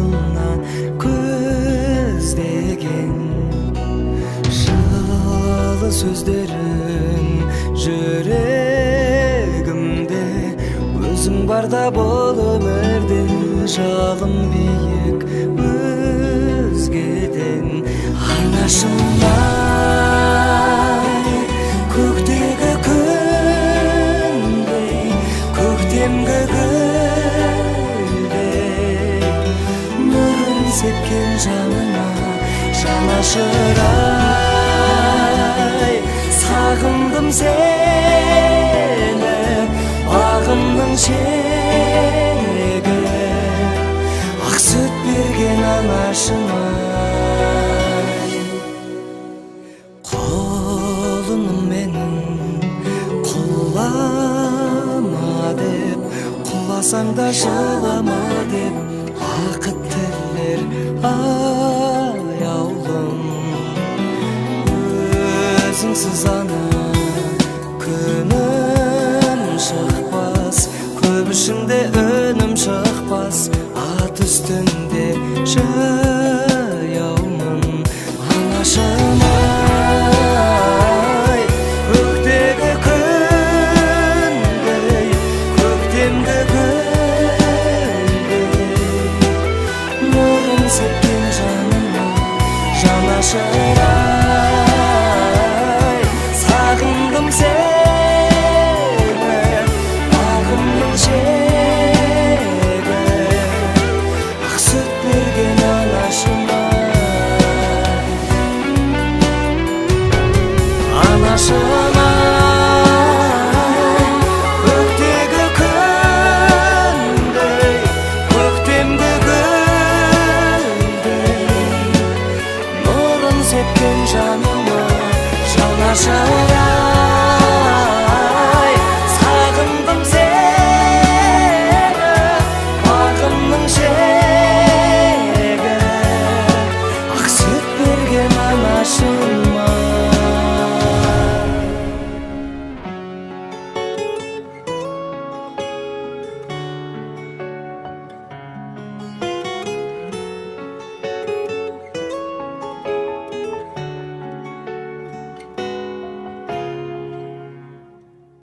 басына көздеген жылы сөздерің жүрегімде. Өзің барда бұл өмірде жалын биік өзгеден. Анашым ай, көктегі күндей, көктемгі гүлдей, нұрын сепкен жаныма жанашыр ай, сағындым сені, бағымның шегі, ақ сүт берген анашым ай. Құлыным менің, құлама деп, құласаң да жылама деп, бақыт тілер аяулым. Өзіңсіз, ана, күнім шықпас, көп ішінде үнім шықпас, ат үстінде жаяумын. Анашым ай, көктегі күндей, көктемгі гүлдей, нұрын сепкен жаныма жанашыр.